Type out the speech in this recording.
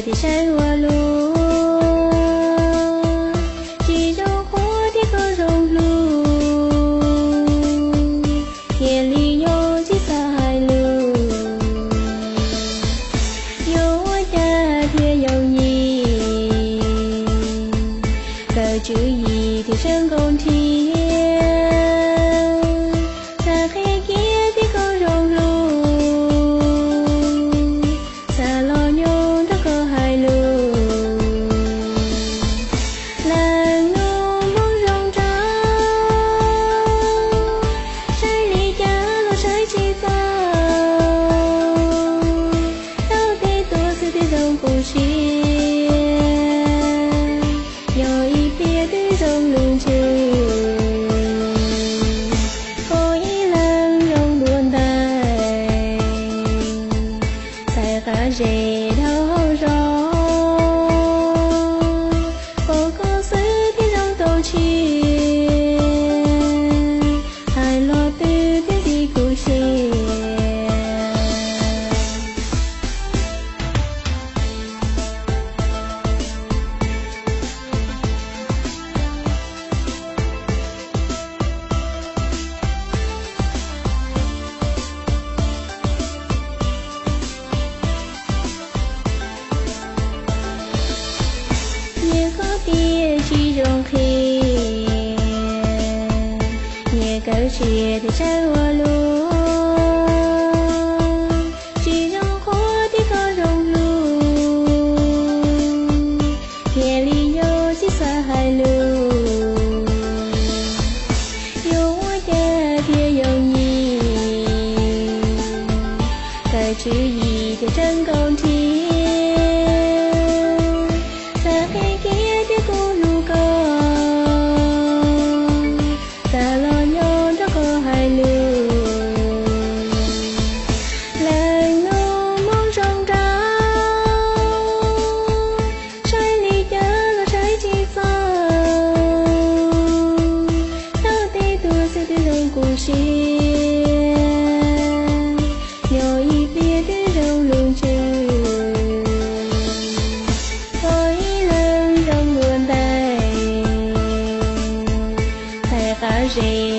thiaj sawv ua luaj, tsis zoo qhuas thiab koj zoo hlub, cia li nyob tsis xav hais lus. Yuav ua cas thiaj yooj yim, kawm tswv yim thiaj tseem nkaus nrhiav. Xav qhia kiag tias koj zoo hlub, xav los nyob nrog koj hais lus. Leej hnub hmoov zoo nraug, saib li cas los saib tsis txog. Tau tej tus xwb twb zoo kuv siab, nyob ib pliag twb zoo lub ntsej. Koj ib leeg zoo dua ntais, txhais qab zes dhau hauv zos. Pom koj xwb thiaj zoo tau tshiab, hais los twb thiaj li khuv xim. Nyias koj tias tsis zoo qhia, nyias kawm siab thiaj sawv ua luaj, tsis zoo qhuas tias koj zoo hlub, cia li nyob tsis xav hais lus. Yuav ua cas thiaj yooj yim, kawm tswv yim thiaj tseem nkaus nrhiav. Xav qhia kiag tias kuv hlub koj, xav los nyob nrog koj hais lus. Leej hnub hmoov zoo nraug, saib li cas los saib tsis txog. Tau tej tus xwb twb zoo kuv siab, nyob ib pliag twb zoo lub ntsej. Koj ib leeg zoo dua ntais, txhais qab zes